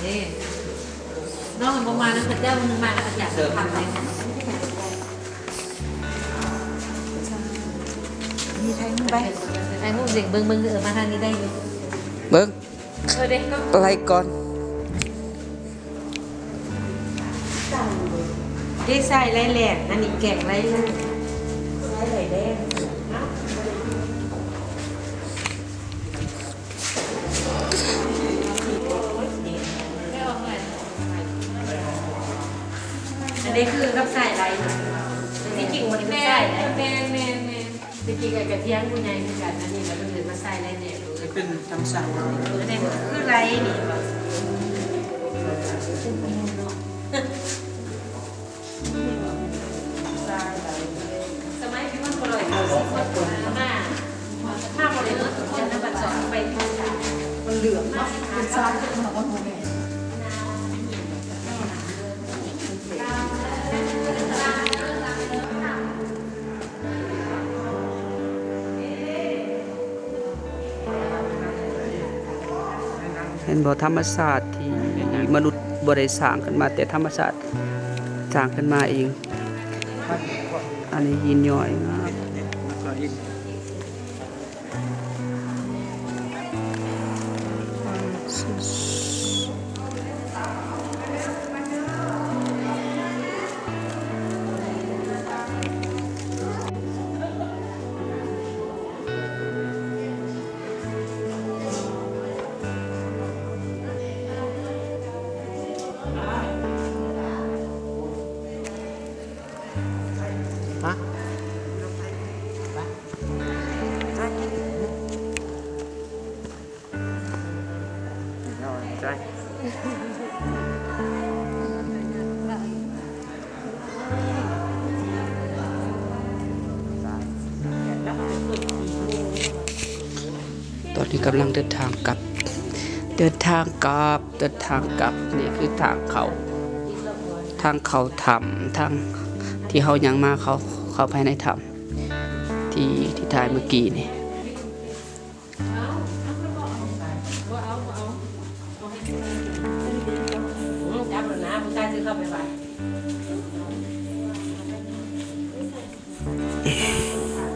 ເດ້ ນ້ອງບໍ່ມານຳເຂົາເຈົ້າ ມານຳອາຈານທຳເດ້. ມີໄທຮູບໄປ ໄທຮູບເດັກເບິ່ງ ເບິ່ງ ເອີ ມາທາງນີ້ໄດ້ຢູ່ ເບິ່ງ ເອີ ເດ້ ໄລ່ກ່ອນ ເດ້ ສາຍໄລ່ແຫຼງ ອັນນີ້ແກງໄລ່ແຫຼງ ສາຍໄລ່ແຫຼງ. ອັນນີ້ຄືກັບສາຍໄລ່ ທີ່ຈິງມັນຄືສາຍໄລ່ ແມ່ນໆໆ ທີ່ຈິງໄອ້ກະທຽງຜູ້ໃຫຍ່ຄືກັນ ອັນນີ້ລະເພິ່ນເອີ້ນວ່າສາຍໄລ່ແຫຼງ ເປັນທຳສາດ ອັນນີ້ຄືໄລ່ນີ້. ສະໄໝທີ່ມັນບໍ່ໄດ້ເຂົ້າຊິໝົດມາ ມາບໍ່ໄດ້ໝົດ ມັນເຫຼືອງເນາະ ເປັນຊານຂຶ້ນມາບໍ່ຮູ້ແມ່. ເຫັນບໍ່ ທຳມະຊາດທີ່ມະນຸດບໍ່ໄດ້ສ້າງຂຶ້ນມາ ແຕ່ທຳມະຊາດສ້າງຂຶ້ນມາເອງ. ອັນນີ້ຫີນຍ້ອຍງາມ. ຮະ? ຕອນນີ້ກຳລັງເດີນທາງກັບ ເດີນທາງກັບ ເດີນທາງກັບ. ນີ້ຄືທາງເຂົ້າ ທາງເຂົ້າຖ້ຳ ທາງທີ່ເຮົາຍ່າງມາ ເຂົ້າ ເຂົ້າໄປໃນຖ້ຳ ທີ່ ທີ່ຖ່າຍເມື່ອກີ້ນີ້.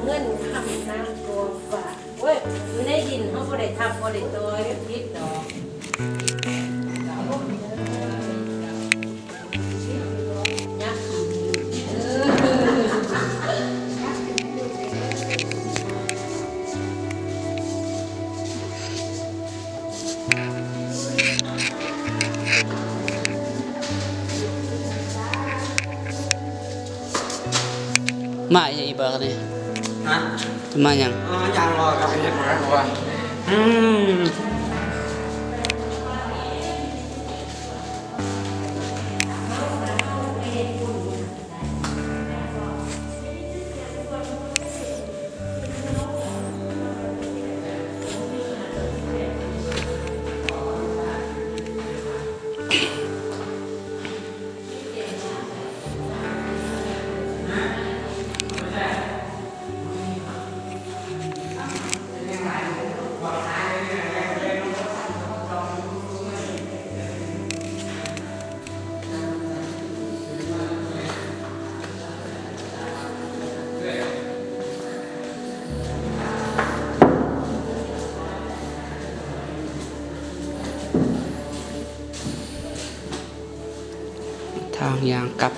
ເງິນຄຳນາມໂກຝາກ ໂອ້ຍ ຢູ່ໃນດິນເຮົາບໍ່ໄດ້ທັບ ບໍ່ໄດ້ຕໍ່ ຜິດດອກ. ມາອີກບໍ່ນີ້? ຮະ? ມາຫຍັງ? ອໍ ຍັງບໍ່ ກັບເຮັດບໍ່ໄດ້ ເພາະວ່າ ອືມ. ທາງຍ່າງກັບ.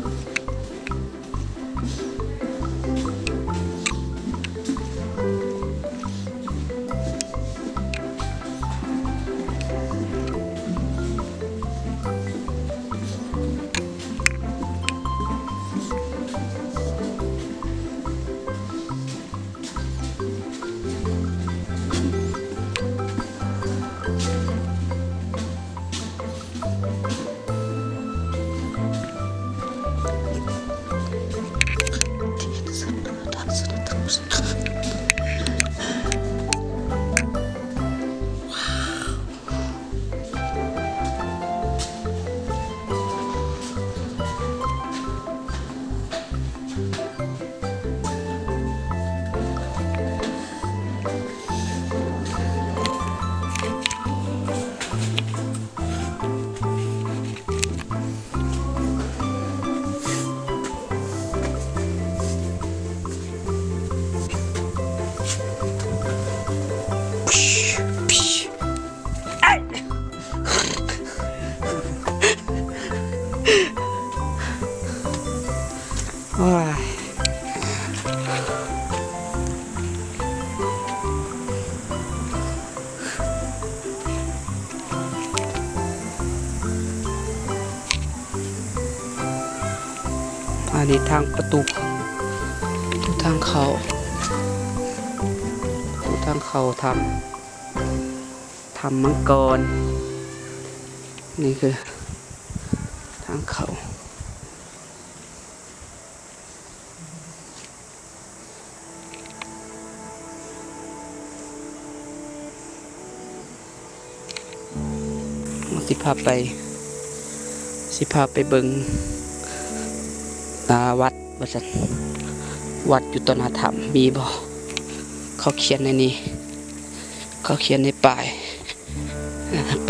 ເ ອັນນີ້ທາງປະຕູ ທາງເຂົ້າ ທາງເຂົ້າຖ້ຳ ຖ້ຳມັງກອນ. ນີ້ຄືທາງເຂົ້າ. ຊິພາໄປ ຊິພາໄປເບິ່ງ ອ່າ ວັດວ່າຊັ້ນ ວັດຢູ່ຕໍ່ໜ້າຖ້ຳມີບໍ່? ເຂົາຂຽນໃນນີ້ ເຂົາຂຽນໃນປ້າຍ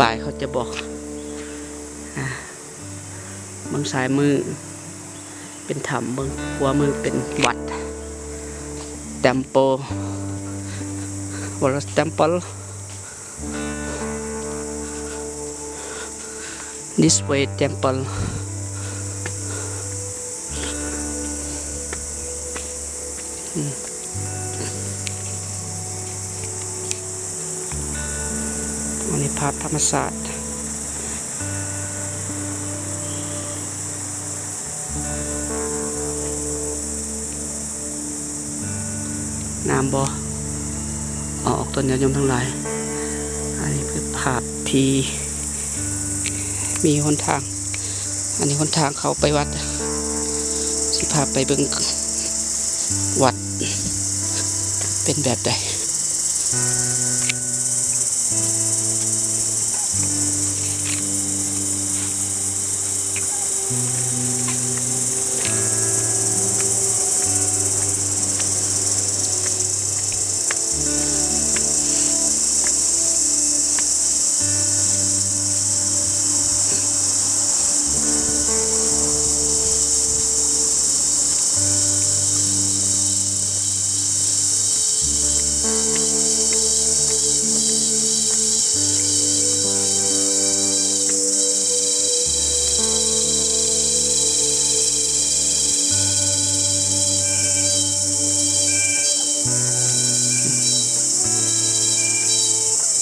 ປ້າຍເຂົາຈະບອກ ອ່າ ເບິ່ງຊ້າຍມືເປັນຖ້ຳ ເບິ່ງຂວາມືເປັນວັດ Temple Wallace Temple This way Temple ອືມ ອັນນີ້ພາບທຳມະຊາດ ງາມບໍ່? ເອົາອອກ ຕອນຍາດໂຍມທັງຫຼາຍ ອັນນີ້ຄືພາບທີ່ມີຫົນທາງ ອັນນີ້ຫົນທາງເຂົ້າໄປວັດ ຊິພາໄປເບິ່ງວັດເປັນແບບໃດ.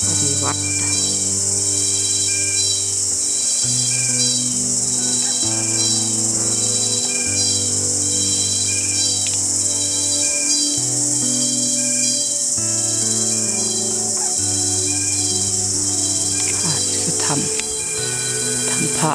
ອັນນີ້ວັດ ອ່າ ຄືຖ້ຳ ຖ້ຳພະ.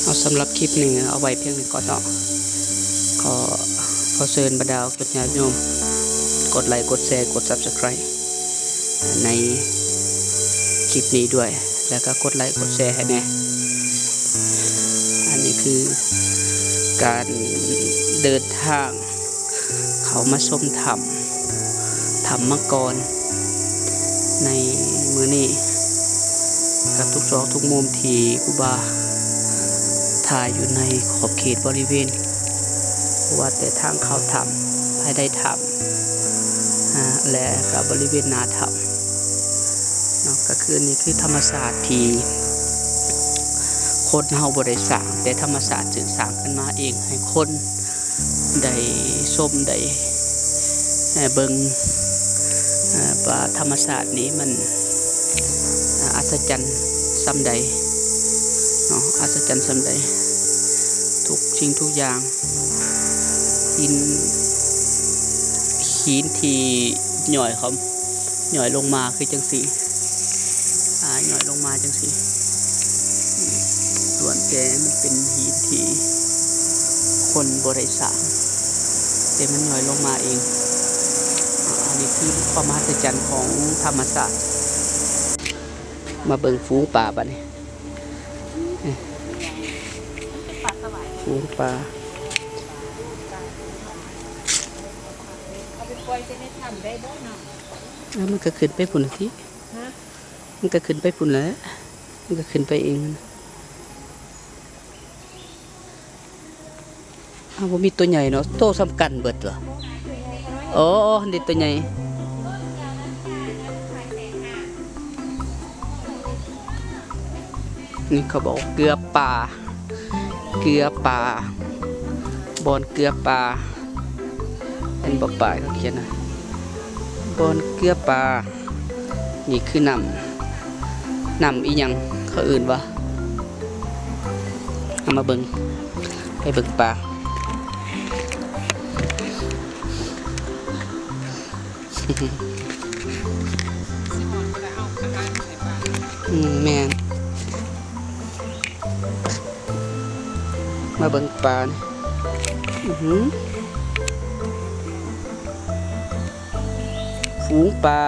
ເອົາ ສຳລັບຄລິບນີ້ເອົາໄວ້ພຽງນີ້ກ່ອນເນາະ. ຂໍ ຂໍເຊີນບັນດາຍາດໂຍມ ກົດໄລ ກົດແຊ ກົດ Subscribe ໃນຄລິບນີ້ດ້ວຍ ແລ້ວກໍກົດໄລ ກົດແຊໃຫ້ແດ່. ອັນນີ້ຄືການເດີນທາງ ເຂົ້າມາຊົມຖ້ຳ ຖ້ຳມັງກອນໃນມື້ນີ້ ກັບທຸກຊອກທຸກມຸມທີ່ຄູບາຖ່າຍຢູ່ໃນຂອບເຂດບໍລິເວນ ບໍ່ວ່າແຕ່ທາງເຂົ້າຖ້ຳ ພາຍໃນຖ້ຳ ອາ ແລະ ກໍບໍລິເວນໜ້າຖ້ຳເນາະ. ກໍຄື ນີ້ຄືທຳມະຊາດທີ່ຄົນເຮົາບໍ່ໄດ້ສ້າງ ແຕ່ທຳມະຊາດຖືກສ້າງຂຶ້ນມາເອງ ໃຫ້ຄົນ ໄດ້ຊົມ ໄດ້ ເອີ່ ເບິ່ງ ເອີ່ ວ່າທຳມະຊາດນີ້ມັນ ເອີ່ ອັດສະຈັນສ່ຳໃດເນາະ, ອັດສະຈັນສ່ຳໃດ. ທຸກສິ່ງທຸກຢ່າງ ຫີນ ຫີນທີ່ຍ່ອຍເຂົາ ຍ່ອຍລົງມາຄືຈັ່ງຊີ້ ອາ ຍ່ອຍລົງມາຈັ່ງຊີ້ ລ້ວນແຕ່ມັນເປັນຫີນທີ່ຄົນບໍ່ໄດ້ສ້າງ ແຕ່ມັນຍ່ອຍລົງມາເອງ. ອາ ອັນນີ້ຄືຄວາມມະຫັດສະຈັນຂອງທຳມະຊາດ. ມາເບິ່ງຝູງປາບາດນີ້. ເອີ ປາສະຫວາຍ ຝູງປາ ເອົາໄປປ່ອຍໃສ່ໃນຖ້ຳໄດ້ບໍ່ນ້ອງ? ເອີ ມັນກໍຂຶ້ນໄປພຸ້ນລະຕິ ຮະ? ມັນກໍຂຶ້ນໄປພຸ້ນແຫຼະ ມັນກໍຂຶ້ນໄປເອງ. ອ້າວ ບໍ່ມີຕົວໃຫຍ່ເນາະ ໂຕສ່ຳກັນເບິດຕົວະ. ອໍ ອັນນີ້ຕົວໃຫຍ່ ນີ້ເຂົາບອກເກືອປາ ເກືອປາ ບ່ອນເກືອປາ ເຫັນບໍ່ ປ້າຍເຂົາຂຽນນະ ບ່ອນເກືອປາ. ນີ້ຄືນ້ຳ ນ້ຳອີ່ຫຍັງເຂົາເອີ້ນວ່າ ເອົາມາເບິ່ງ ໄປເບິ່ງປາ. ອືມ ແມ່ນ ມາເບິ່ງປານີ້ ອື້ຫື ຝູງປາ.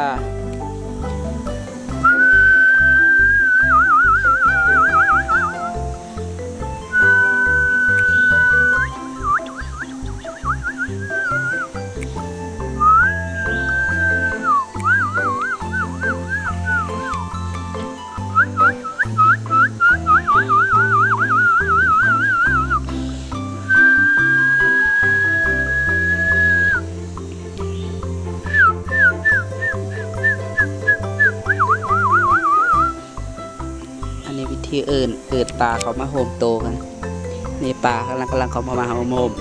ອັນນີ້ວິທີເອີ້ນ ເອີ້ນປາເຂົ້າມາໂຮມໂຕກັນ. ນີ້ປາກຳລັງ ກຳລັງເຂົ້າມາ ມາໂຮມ